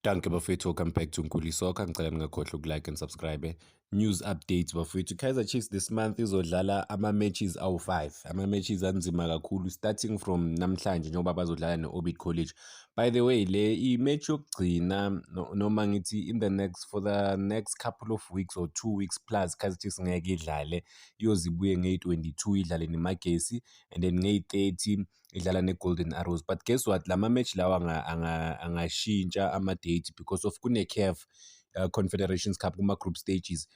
Dankie bafethu, welcome back to Nkuli Soccer. Ngicela ningakhohlwa ukulike and subscribe. News updates bafethu. Kaizer Chiefs this month izodlala ama-matches awu-5. Ama-matches anzima kakhulu starting from namhlanje njengoba bazodlala ne-Orbit College. By the way, le i-match yokugcina noma ngithi in the next for the next couple of weeks or 2 weeks plus, Kaizer Chiefs ngeke idlale. Iyoze ibuye ngeyi-22 idlale neMagesi and then ngeyi-30 idlala ne-Golden Arrows. But guess what? Lama match lawa angashintsha ama-date because of kune-CAF Confederations Cup kuma-group stages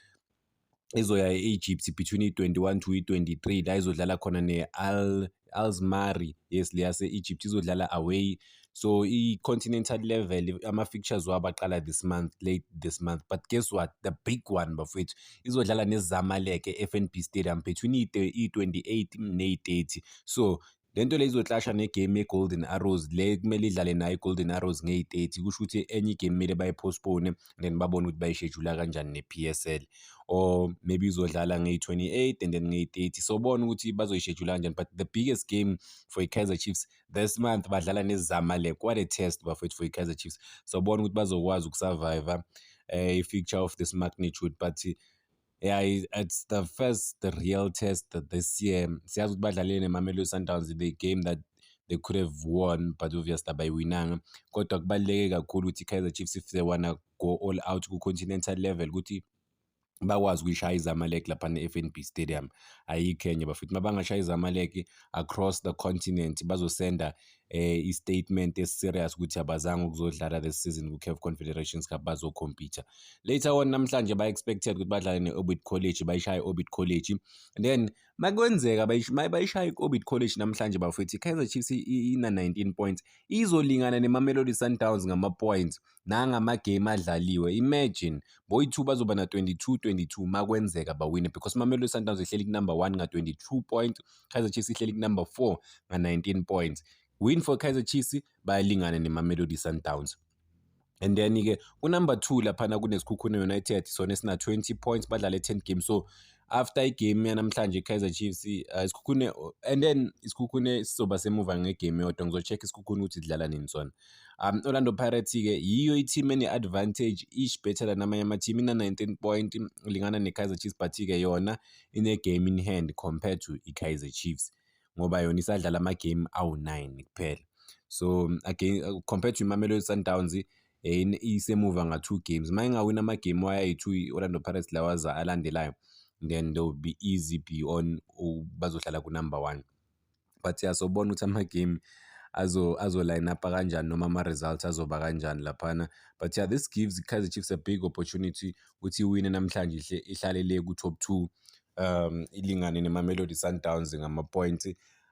izoya e-Egypt between i-21 to i-23, la izodlala khona ne-Al Alzmari, yes, le yase-Egypt izodlala away. So i-continental level ama-fixtures wabo aqala this month, late this month. But guess what? The big one bafethu, izodlala neZamalek e-FNB Stadium between i-28 neyi-30. So lento le izoclasha negame ye-Golden Arrows le kumele idlale nayo i-Golden Arrows ngeyi-30. Kusho ukuthi enye igame kumele bayipostpone, then babone ukuthi bayishejula kanjani ne-PSL, or maybe izodlala ngeyi-28 and then ngeyi-30. So bona ukuthi bazoyishejula kanjani. But the biggest game for i-Kaizer Chiefs this month, badlala neZamalek. What a test bafethu for i-Kaizer Chiefs. So bona ukuthi bazokwazi ukusurvive i-fixture of this magnitude. But yeah, it's the first the real test this year. Siyazi ukuthi badlalile neMamelodi Sundowns, the game that they could have won, but obviously abayiwinanga. Kodwa kubaluleke kakhulu ukuthi i-Kaizer Chiefs, if they wanna go all out ku-continental level, ukuthi bakwazi ukuyishaya iZamalek laphana e-FNB Stadium. Ayikho enye bafethu. Mabangashaya iZamalek across the continent, bazosenda i-statement esi-serious ukuthi abazange ukuzodlala this season ku-CAF Confederations Cup, bazocompete. Later on namhlanje ba-expected ukuthi badlale ne-Orbit College, bayishaye i-Orbit College. And then makwenzeka bayishaye i-Orbit College namhlanje bafethu, i-Kaizer Chiefs ina 19 points, izolingana neMamelodi Sundowns ngama-points nangamagame adlaliwe. Imagine, boyi-two bazoba na 22 22 makwenzeka bawine, because Mamelodi Sundowns ihleli ku-number 1 nga-22 points, Kaizer Chiefs ihleli ku-number 4 nga-19 points. Win for Kaizer Chiefs, bayalingana neMamelodi Sundowns. And then-ke ku-number 2 laphana kuneSekhukhune United, sona esina 20 points, badlale 10 games. So after igame yanamhlanje i-Kaizer Chiefs, iSekhukhune, and then iSekhukhune sizoba semuva ngegame eyodwa. Ngizo-check iSekhukhune ukuthi idlala nini sona. Orlando Pirates-ke yiyo i-team ene-advantage ish better than amanye ama-team, ina-19 point, ilingana ne-Kaizer Chiefs, but-ke yona ine-game in hand compared to i-Kaizer Chiefs ngoba yona isadlala ama-game awu-9 kuphela. So again, compared to iMamelodi Sundowns, isemuva nga-two games. Uma ingawina amagame wayo ayi-two i-Orlando Pirates lawa alandelayo, then they will be easy be on, bazohlala ku-number one. But yeah, sobona ukuthi amagame azo-line up kanjani noma ama-results azoba kanjani laphana. But yeah, this gives i-Kaizer Chiefs a big opportunity ukuthi iwine namhlanje, ihlale le ku-top two, ilingane neMamelodi Sundowns ngama-points.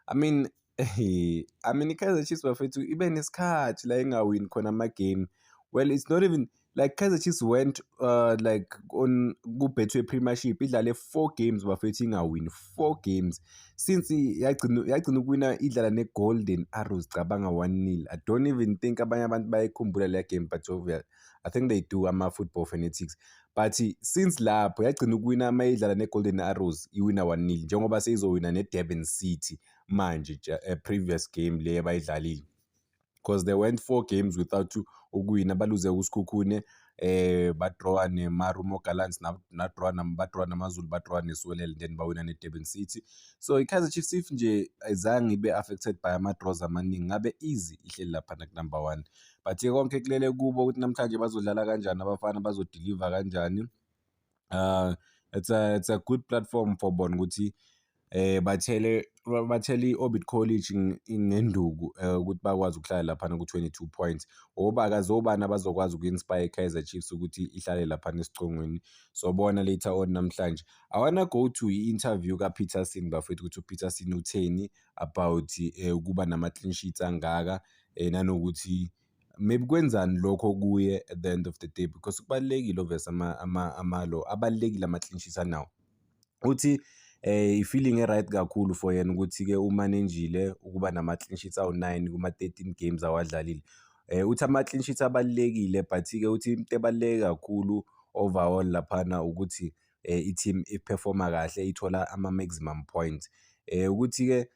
I mean, i-Kaizer Chiefs bafethu ibe nesikhathi la ingawini khona ama-game. Well, it's not even like Kaizer Chiefs went like on ku-Betway Premiership, idlale four games bafethu, ingawini four games since yagcina ukuwina idlala ne-Golden Arrows, cabanga, 1-0. I don't even think abanye abantu bayayikhumbula leya game, but obvious, I think they do, ama-football fanatics. But since lapho yagcina ukuwina uma idlala ne-Golden Arrows, iwina 1-0, njengoba seyizowina ne-Durban City manje, previous game le abayidlalile, because they went four games without ukuwina. Baluze kuSekhukhune, badrawa ne-Marumo Gallants, nadrawa, badrawa namaZulu, badrawa neSiwelele, then bawina ne-Durban City. So i-Kaizer Chiefs, if nje ayizange ibe affected by ama-draws amaningi, ngabe easy ihleli laphana ku-number one. But-ke konke kulele kubo ukuthi namhlanje bazodlala kanjani, abafana bazodeliver kanjani. It's a good platform for bona ukuthi bathele i-Orbit College ngenduku ukuthi bakwazi ukuhlala laphana ku-22 points. Obani abazokwazi uku-inspire i-Kaizer Chiefs ukuthi ihlale laphana esicongweni? Sobona later on namhlanje. I wanna go to i-interview kaPeterson bafethu, ukuthi uPeterson utheni about ukuba nama-clean sheets angaka, nanokuthi maybe kwenzani lokho kuye at the end of the day, because kubalulekile obvious amalo abalulekile ama-clean sheets anawo. Uthi i-feeling e-right kakhulu for yena ukuthi-ke umanejile ukuba nama-clean sheets awu-9 kuma-13 games awadlalile. Uthi ama-clean sheets abalulekile, but-ke uthi into ebaluleke kakhulu overall laphana ukuthi i-team i-performa kahle, ithola ama-maximum points. Ukuthi-ke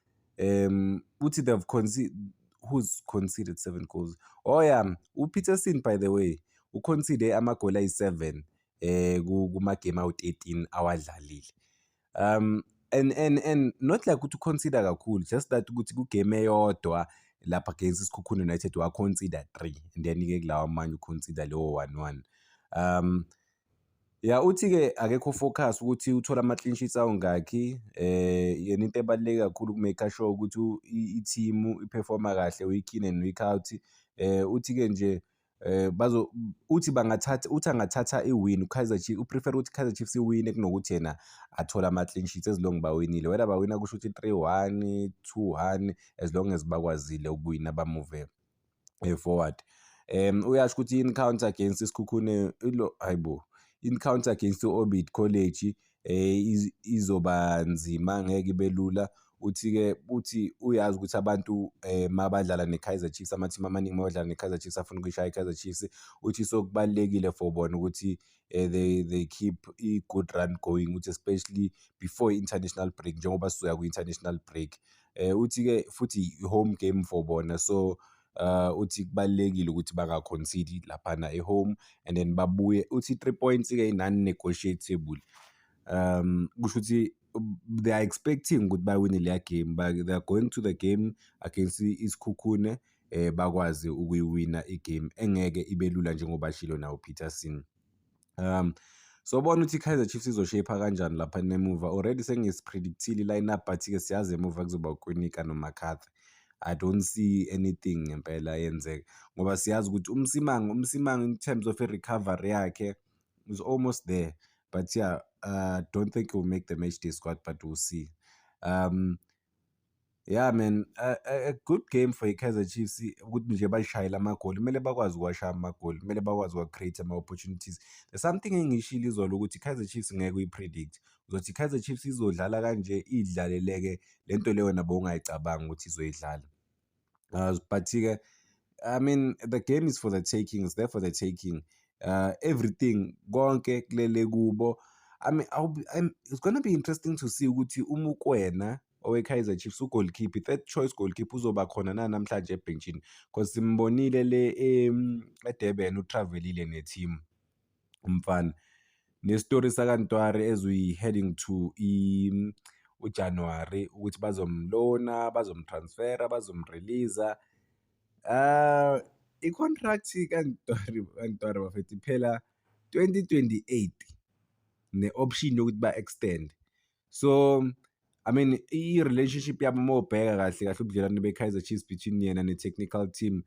uthi they've conceded, who's conceded seven goals? Oh yeah, uPeterson, by the way. U-concede amagoli ayi-7 kuma-game awu-13 awadlalile. And not like ukuthi u-concede kakhulu, just that ukuthi ku-game eyodwa lapha against iSekhukhune United wa-concede 3 and then-ke kulawa amanye u-concede lewo 1-1. Ya, uthi-ke akekho focus ukuthi uthola ama-clean sheets awungakhi. Yena into ebaluleke kakhulu uku-make sure ukuthi i-team i-performa kahle week in and week out. Uthi-ke nje bazo uthi bangathatha, uthi angathatha i-win u-Kaizer Chiefs, u-prefer ukuthi i-Kaizer Chiefs iwine kunokuthi yena athole ama-clean sheets as long bawinile, whether bawina kusho ukuthi 3-1, 2-1, as long as bakwazile ukuwina ba-move forward. Uyasho ukuthi i-encounter against iSekhukhune ilo, hayibo, encounter against i-Orbit College izoba nzima, ngeke ibe lula. Uthi-ke uthi uyazi ukuthi abantu mabadlala ne-Kaizer Chiefs, ama-team amaningi mawadlala ne-Kaizer Chiefs afuna ukuyishaya i-Kaizer Chiefs. Uthi so kubalulekile for bona ukuthi they keep i-good run going, ukuthi especially before i-international break, njengoba sizoya kwi-international break. Uthi-ke futhi i-home game for bona, so uthi kubalulekile ukuthi banga-concede laphana e-home and then babuye. Uthi 3 points-ke non-negotiable. Kusho ukuthi they are expecting ukuthi bawine leya game, they are going to the game against iSekhukhune bakwazi ukuyiwina i-game engeke ibe lula njengoba ashilo nawo Peterson. Sobona ukuthi i-Kaizer Chiefs izo-shape kanjani lapha emuva. Already sengisi-predictile i-line-up, but-ke siyazi emuva kuzoba uKwinika noMcCarthy. I don't see anything ngempela yenzeka ngoba siyazi ukuthi uMsimang in terms of i-recovery yakhe is almost there, but yeah, don't think he'll make the match day squad, but we'll see. Yeah man, a good game for i-Kaizer Chiefs ukuthi nje bayishayele amagoli. Kumele bakwazi ukuwashaya amagoli, kumele bakwazi ukuwa-create ama-opportunities. There's something engiyishilo izolo ukuthi i-Kaizer Chiefs ngeke uyi-predict. Uzothi i-Kaizer Chiefs izodlala kanje, idlaleleke lento leyo wena bowungayicabanga ukuthi izoyidlala. But-ke I mean, the game is for the taking, it's there for the taking. Everything konke kulele kubo. I mean, it's gonna be interesting to see ukuthi uMokoena owe-Kaizer Chiefs, u-goalkeeper, third choice goalkeeper, uzoba khona na namhlanje ebhentshini, because simbonile le eDurban u-travelile ne-team umfana. Nesitori sakaNtwari as we heading to uJanuary ukuthi bazom-loana, bazom-transfera, bazom-releasa. I-contract kaNtwari bafethu iphela 2028 ne-option yokuthi ba-extend. So I mean, i-relationship yabo, uma ubheka kahle kahle ubudlelwane be-Kaizer Chiefs between yena ne-technical team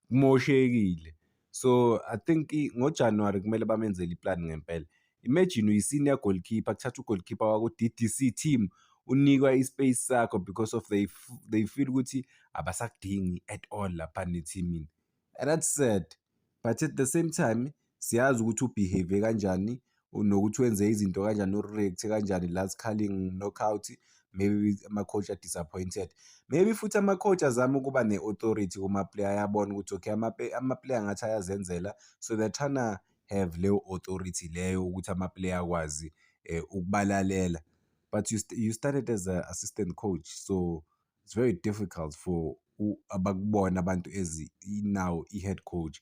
kumoshekile. So I think ngoJanuary kumele bamenzele i-plan ngempela. Imagine uyi-senior goalkeeper, kuthatha u-goalkeeper waku-DDC team, unikwa i-space sakho because of they feel ukuthi abasakudingi at all laphana ethimini. And that's sad, but at the same time siyazi ukuthi u-behave kanjani nokuthi wenze izinto kanjani, u-react kanjani last Carling Knockout. Maybe ama-coach are disappointed, maybe futhi ama-coach azama ukuba ne-authority kuma-player, ayabona ukuthi okay, ama-player ngathi ayazenzela, so they're trying to have leyo authority leyo ukuthi ama-player akwazi ukubalalela. But you started as a assistant coach, so it's very difficult for abakubona abantu as now i-head coach.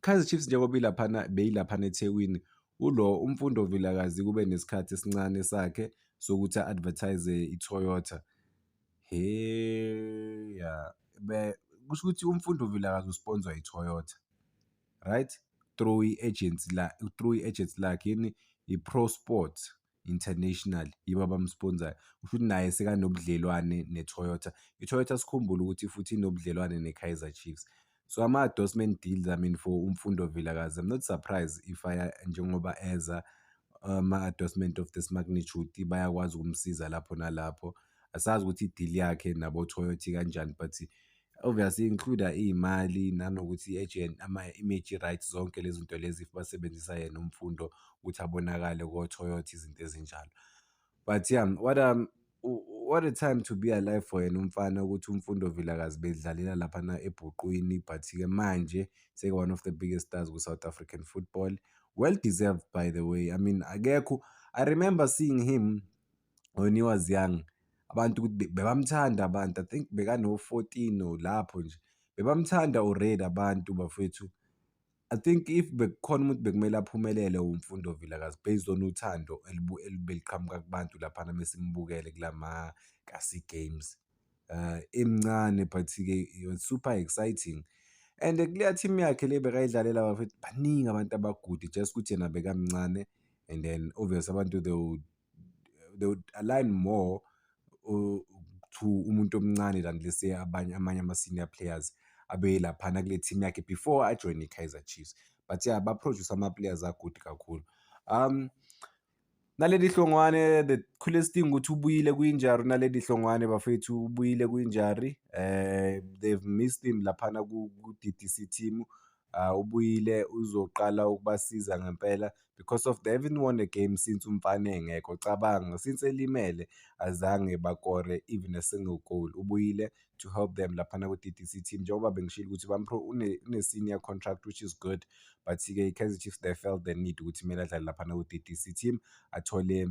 Kaizer Chiefs njengoba ilaphana, beyilaphana eThekwini, ulo uMfundo Vilakazi kube nesikhathi esincane sakhe sokuthi a-advertise i-Toyota. He ya, kusho ukuthi uMfundo Vilakazi u-sponsor i-Toyota, right, through i-agency la, through i-agency lakhe yini, i-Pro Sport International, yibo abam-sponsorayo. Kusho ukuthi naye sekanobudlelwane ne-Toyota. I-Toyota, sikhumbule ukuthi futhi inobudlelwane ne-Kaizer Chiefs. So ama-endorsement deals, I mean, for uMfundo Vilakazi, I'm not surprised if aya njengoba eza ama-endorsement of this magnitude, bayakwazi ukumsiza lapho nalapho. Asazi ukuthi i-deal yakhe nabo-Toyota kanjani, but obviously include iy'mali nanokuthi i-agent, ama-image rights, zonke lezi zinto lezi, if basebenzisa yena uMfundo ukuthi abonakale ko-Toyota, izinto ezinjalo. But yeah, what a time to be alive for yena umfana, ukuthi uMfundo Vilakazi bedlalela laphana ebhuqwini, but-ke manje seke-one of the biggest stars ku-South African football. Well deserved, by the way. I mean, akekho, I remember seeing him when he was young, abantu ukuthi bebamthanda abantu. I think bekano-14 or lapho nje, bebamthanda already abantu bafethu. I think if bekukhona umuntu bekumele aphumelele uMfundo Vilakazi based on uthando elibeliqhamuka kubantu laphana mesimbukele kulama-Kasi Games. Emncane but-ke it was super exciting and kuleya team yakhe le bekayidlalela, bafethu, baningi abantu aba-good, just ukuthi yena bekamncane and then obvious abantu they would align more to umuntu omncane than, let's say, abanye amanye ama-senior players abelaphana kule team yakhe before ajoyine i-Kaizer Chiefs. But yeah, ba-produce ama-players a-good kakhulu. Naledi Hlongwane, the coolest thing ukuthi ubuyile kwi-injury. Naledi Hlongwane, bafethu, ubuyile kwi-injury. They've missed him laphana ku-D_D_C team. Ubuyile, uzoqala ukubasiza ngempela because of they haven't won a game since umfana engekho. Cabanga, since elimele azange bakore even a single goal. Ubuyile to help them laphana ku-D_D_C team, njengoba bengishilo ukuthi une-senior contract, which is good, but-ke i-Kaizer Chiefs, they felt the need ukuthi kumele adlale laphana ku-D_D_C team, athole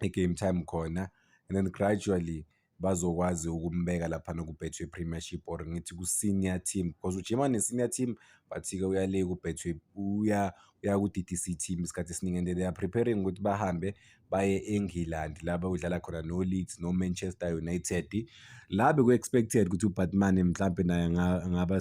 i-game time khona and then gradually bazokwazi ukumbeka laphana ku-Betway Premiership or ngithi ku-senior team, because ujima ne-senior team, but-ke uya le ku-Betway, uya ku-D_D_C team isikhathi esiningi and they are preparing ukuthi bahambe baye eNgilandi la bayodlala khona no-Leeds no-Manchester United, la beku-expected ukuthi uBaartman mhlampe naye angaba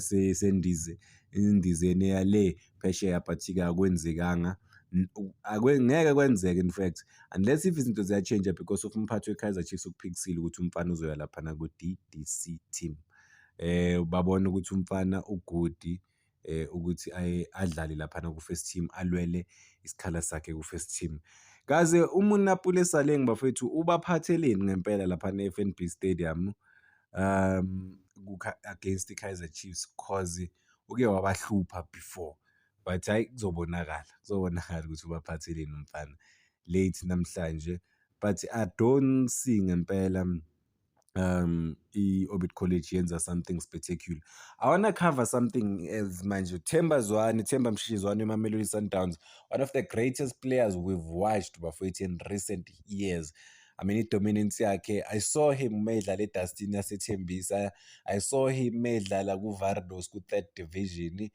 endizeni eya le phesheya, but-ke akwenzekanga, ngeke kwenzeke in fact, unless if izinto ziya-change, because of umphathi we-Kaizer Chiefs ukuphikisile ukuthi umfana uzoya laphana ku-D_D_C team. Babona ukuthi umfana u-good ukuthi adlale laphana ku-first team, alwele isikhala sakhe ku-first team. Kaze uMonnapule Saleng, bafethu, ubaphatheleni ngempela laphana e-F_N_B Stadium against i-Kaizer Chiefs? 'Cause uke wabahlupha before, but hhayi, kuzobonakala, kuzobonakala ukuthi ubaphatheleni umfana late namhlanje. But I don't see ngempela i-Orbit College yenza something spectacular. I wanna cover something else manje. Themba Zwane, Themba Mshishi Zwane, Mamelodi Sundowns, one of the greatest players we've watched, bafowethu, in recent years. I mean, i-dominance yakhe, I saw him mayedlala eDustin yaseThembisa, I saw him mayedlala ku-Vardos ku-third division.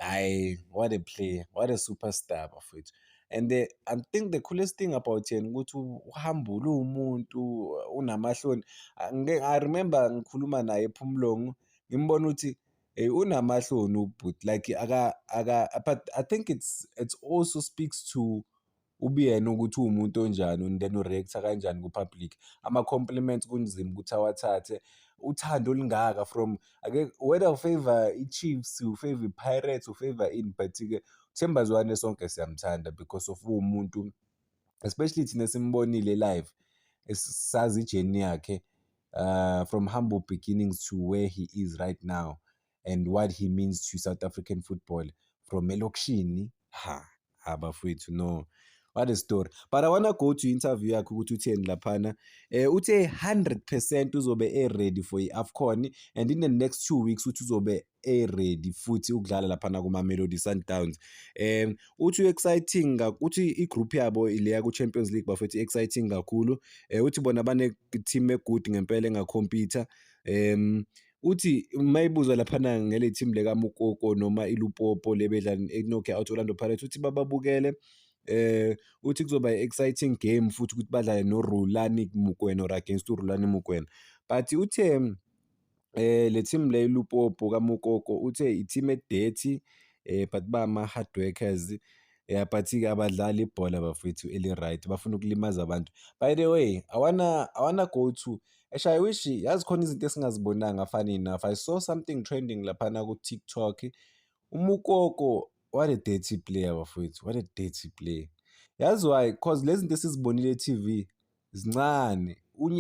Hhayi, what a player, what a superstar, bafowethu. And I think the coolest thing about yena ukuthi uhambule, uwumuntu unamahloni. I remember ngikhuluma naye ePhomolong, ngimbona ukuthi unamahloni ubhuti, like aka but I think it's also speaks to ubuyena ukuthi uwumuntu onjani and then u-react-a kanjani ku-public. Ama-compliments kunzima ukuthi awathathe. Uthando olungaka from ake whether u-favour i-Chiefs, u-favour i-Pirates, u-favour ini, but-ke Themba Zwane sonke siyamthanda because of uwumuntu, especially thina esimbonile live, sazi i-journey yakhe from humble beginnings to where he is right now and what he means to South African football from elokishini. Ha, ha bafowethu, no, what a story. But I wanna go to interview yakhe ukuthi utheni laphana. Uthe 100% uzobe e-ready for i-AFCON and in the next 2 weeks uthi uzobe e-ready futhi ukudlala laphana kuma-Mamelodi Sundowns. Uthi exciting, uthi i-group yabo leya ku-Champions League, bafethu, exciting kakhulu. Uthi bona bane-team e-good ngempela enga-compete. Uthi mayibuzwa laphana ngele team le kaMukoko noma iLupopo le bedlala e-knock out Orlando Pirates, uthi bababukele. Uthi kuzoba i-exciting game futhi ukuthi badlale noRulani Mokwena or against uRulani Mokwena, but uthe le team le iLupopo kaMukoko, uthe i-team e-dirty, but bama-hard workers, yeah, but-ke abadlali ibhola, bafowethu, eli-right, bafuna ukulimaza abantu. By the way, I wanna go to, eish, I wish, yazi khona izinto esingazibonanga. Funny enough, I saw something trending laphana ku-TikTok. UMukoko, what a dirty player, bafowethu, what a dirty player. Yazi why? 'Cause lezi zinto esizibonile e-TV zincane.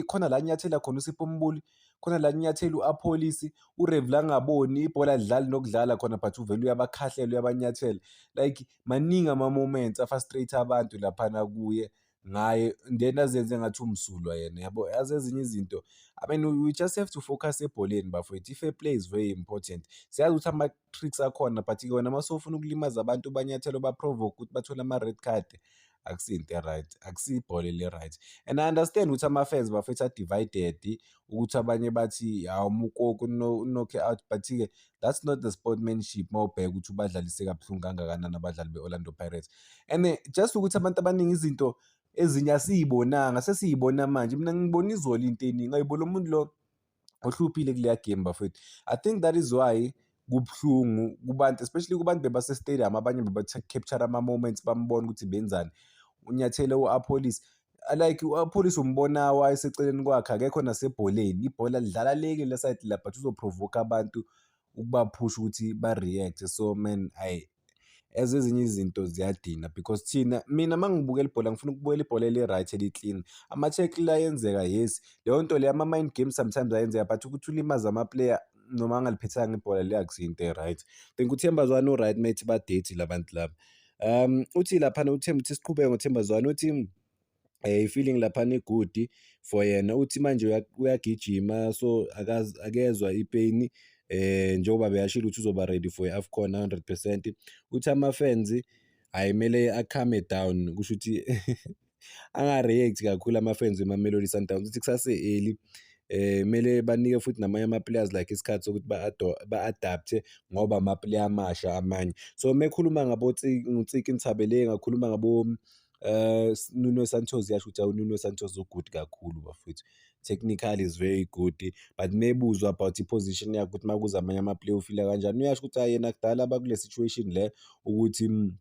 Khona la anyathela khona uSipho Mbule, khona la anyathela u-Appollis, u-referee angaboni ibhola alidlali nokudlala khona, but uvele uyabakhahlela, uyabanyathela. Like, maningi ama-moments a-frustrate abantu laphana kuye ngaye, then azenze engathi umsulwa yena, yabo. Yazi ezinye izinto, I mean, we just have to focus ebholeni, bafowethu. I-fair play is very important. Siyazi ukuthi ama-tricks akhona, but-ke wena mase ufuna ukulimaza abantu, ubanyathele, uba-provoke ukuthi bathole ama-red card. Akusinto e-right, akusiyo ibhola eli-right. And I understand ukuthi ama-fans bafethu a-divided ukuthi abanye bathi hawu Mukoko u-knock-e out, but-ke that's not the sportsmanship mawubheka ukuthi ubadlalise kabuhlungu kangakanani abadlali be-Orlando Pirates. And just ukuthi abantu abaningi izinto ezinye asiy'bonanga, sesiy'bona manje. Mina ngibona izolo into eningi, hayibo lo muntu lo uhluphile kuleya game bafethu. I think that is why kubuhlungu kubantu, especially kubantu bebase-stadium, abanye beba-capture ama-moments bambona ukuthi benzani. Unyathele u-Appollis, like u-Appollis umbona wayeseceleni kwakhe, akekho nasebholeni, ibhola lidlala le kule side la, but uzo-provoke abantu ukubaphusha ukuthi ba-react-e. So man, hhayi, ezinye izinto ziyadina because thina, mina uma ngibukela ibhola ngifuna ukubukela ibhola eli-right, eli-clean. Ama-tackle ayenzeka, yes, leyo nto leyo, ama-mind games sometimes ayenzeka, but ukuthi ulimaze ama-player noma angaliphethanga ibhola le, akusiyo into e-right. Think uThemba Zwane u-right uma ethi ba-dirty la bantu laba. Uthi laphana uThemba, uthi siqhubeke ngoThemba Zwane, uthi i-feeling laphana i-good for yena, uthi manje uyagijima, so akezwa i-pain njengoba beyashilo ukuthi uzoba ready for i-AFCON 100%. Uthi ama-fans hhayi kumele a-calm-e down, kusho ukuthi anga-react kakhulu ama-fans weMamelodi Sundowns. Uthi kusase-early, kumele banike futhi namanye ama-players like isikhathi sokuthi ba-adapt-e ngoba ama-player amasha amanye. So uma ekhuluma ngoTsiki Ntsabeleng, akhuluma ngabo Nuno Santos, yasho ukuthi uNuno Santos u-good kakhulu bafowethu, technically is very good, but mebuzwa about i-position yakhe ukuthi makuza amanye ama-player u-feel-a kanjani, uyasho ukuthi hhayi, yena kudala bakule situation le ukuthi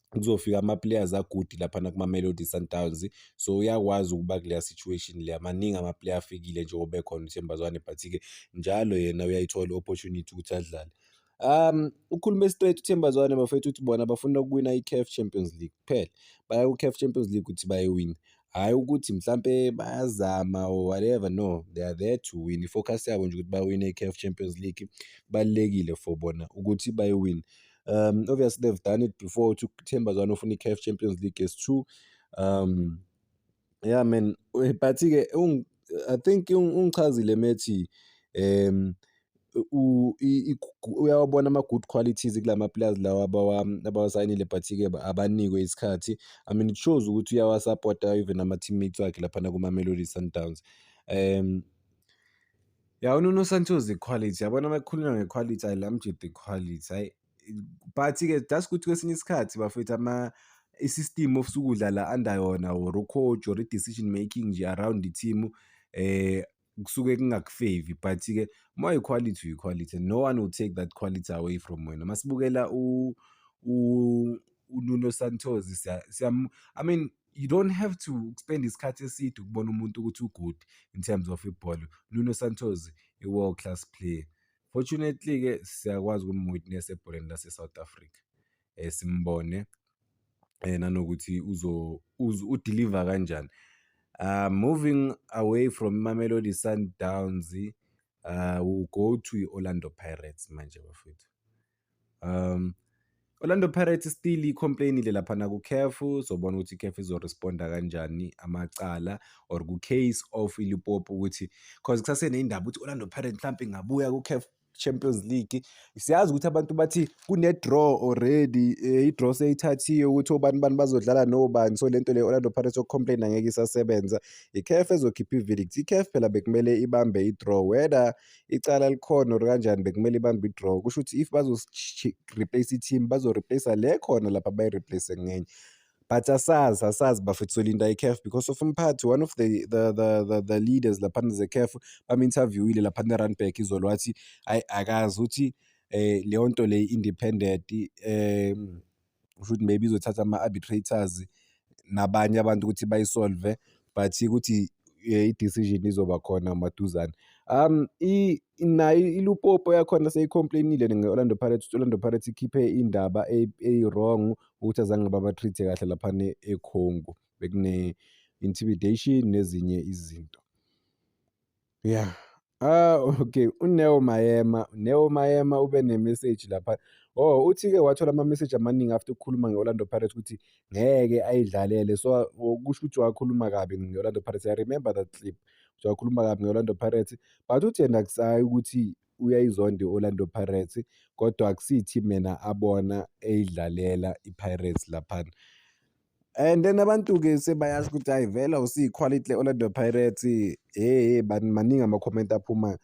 kuzofika ama-players a-good laphana kuma-Mamelodi Sundowns, so uyakwazi ukuba kuleya situation leya. Maningi ama-player afikile njengoba ekhona uThemba Zwane, but-ke njalo yena uyayithola i-opportunity ukuthi adlale. Ukhulume straight uThemba Zwane bafethu, uthi bona bafuna ukuwina i-CAF Champions League kuphela, baya ku-CAF Champions League ukuthi bayiwine, hhayi ukuthi mhlampe bayazama or whatever, no, they are there to win. I-focus yabo nje ukuthi bawine i-CAF Champions League, kubalulekile for bona ukuthi bayiwine. Obviously they've done it before, ukuthi uThemba Zwane ufuna i-CAF Champions League as-two. Yeah man, but-ke I think ungichazile methi uyawabona ama-good qualities kulama players lawa abawasayinile, but-ke abanikwe isikhathi. I mean, it shows ukuthi uyawasapota even ama-teammates wakhe laphana kuma-Mamelodi Sundowns. Ya, uNuno Santos i-quality, yabona uma kukhulunywa nge-quality, hhayi la mjida i-quality, hhayi, but-ke just ukuthi kwesinye isikhathi bafethu i-system osuke udlala under yona or u-coach or i-decision making nje around i-team kusuke kungaku-favour, but-ke uma uyi-quality, uyi-quality, no one will take that quality away from wena. Masibukela uNuno Santos, I mean, you don't have to spend isikhathi eside ukubona umuntu ukuthi u-good in terms of ibhola. Nuno Santos i-world class player. Fortunately-ke siyakwazi ukum-witness ebholeni lase-South Africa, simbone nanokuthi u-deliver kanjani. Moving away from Mamelodi Sundowns, we'll go to i-Orlando Pirates manje bafethu. Orlando Pirates still i-complain-ile laphana ku-CAF, sobona ukuthi i-CAF izo-responda kanjani amacala or ku-case of iLupopo ukuthi 'cause kusaseney'ndaba ukuthi Orlando Pirates mhlampe ingabuya ku-CAF Champions League. Siyazi ukuthi abantu bathi kune-draw already, i-draw seyithathiwe ukuthi obani bani bazodlala nobani, so lento le Orlando Pirates yoku-complain-a ngeke isasebenza. I-CAF ezokhipha i-verdict, i-CAF phela bekumele ibambe i-draw whether icala likhona or kanjani, bekumele ibambe i-draw. Kusho ukuthi if bazo-replace i-team, bazo-replace-a le khona lapha, bayi-replace ngenye. But asazi, asazi bafethu, solinda i-CAF because of umphathi, one of the leaders laphana ze-CAF, bam-interview-ile laphana e-Randburg izolo, wathi hhayi, akazi ukuthi leyo nto le independent, kusho ukuthi maybe izothatha ama-arbitrators nabanye abantu ukuthi bayi-solve, but ukuthi i-decision izoba khona maduzane. Nayo iLupopo yakhona seyi-complain-ile nge-Orlando Pirates, ukuthi Orlando Pirates ikhiphe indaba eyi-wrong ukuthi azange baba-treat-e kahle laphana eCongo, bekune-intimidation nezinye izinto. Yeah, okay, uNeo Maema, Neo Maema ube ne-message lapha. Oh, uthi-ke wathola ama-message amaningi after ukukhuluma nge-Orlando Pirates ukuthi ngeke ayidlalele, so kusho ukuthi wakhuluma kabi nge-Orlando Pirates. I remember that clip, ukuthi wakhuluma kabi nge-Orlando Pirates, but uthi yena akusayi ukuthi uyayizonda i-Orlando Pirates, kodwa akusiyi team yena abona eyidlalela i-Pirates laphana. And then abantu-ke sebayasho ukuthi hhayi vele awusiyi-quality le-Orlando Pirates, hhe hhe maningi ama-comment aphumayo.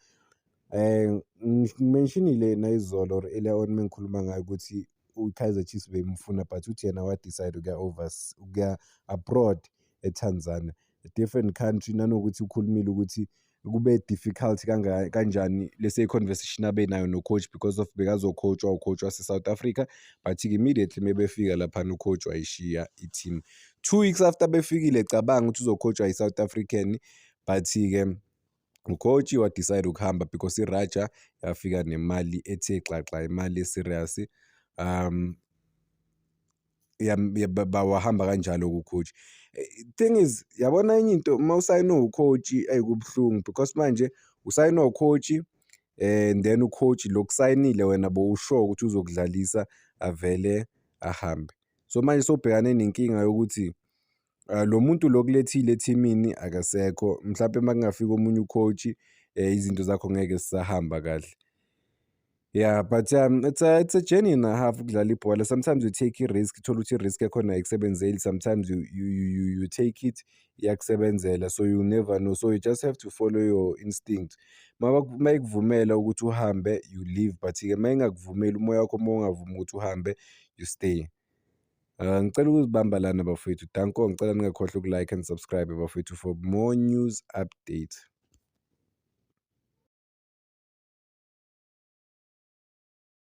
Ngi-mention-ile nayizolo or earlier on mengikhuluma ngayo ukuthi i-Kaizer Chiefs beyimfuna but uthi yena wa-decide ukuya ukuya abroad e-Tanzania, a different country, nanokuthi ukhulumile ukuthi kube difficult kanjani lese conversation abe nayo no-coach because of bekazo-coach-wa u-coach wase-South Africa, but-ke immediately mebefika laphana u-coach wayishiya i-team. 2 weeks after befikile, cabanga ukuthi uzo-coach-wa i-South African, but-ke u-coach wa-decide ukuhamba because i-Raja yafika nemali ethe xaxa, imali e-serious. Wahamba kanjalo-ke u-coach. Thing is, yabona enye into uma usayinwe u-coach, eyi, kubuhlungu because manje usayinwe u-coach and then u-coach lo okusayinile wena bowu-sure ukuthi uzokudlalisa avele ahambe. So manje sowubhekane nenkinga yokuthi lo muntu lo okulethile ethimini akasekho, mhlampe uma kungafika omunye u-coach izinto zakho ngeke zisahamba kahle. Yeah, but it's a journey and a half ukudlala ibhola. Sometimes you take i-risk, uthole ukuthi i-risk yakhona ayikusebenzeli, sometimes you take it, iyakusebenzela, so you never know. So you just have to follow your instinct. Uma ikuvumela ukuthi uhambe, you leave, but-ke uma ingakuvumeli, umoya wakho uma ungavumi ukuthi uhambe, you stay. Ngicela ukuzibamba lana bafowethu, danko, ngicela ningakhohlwa uku-like and subscribe bafowethu for more news updates.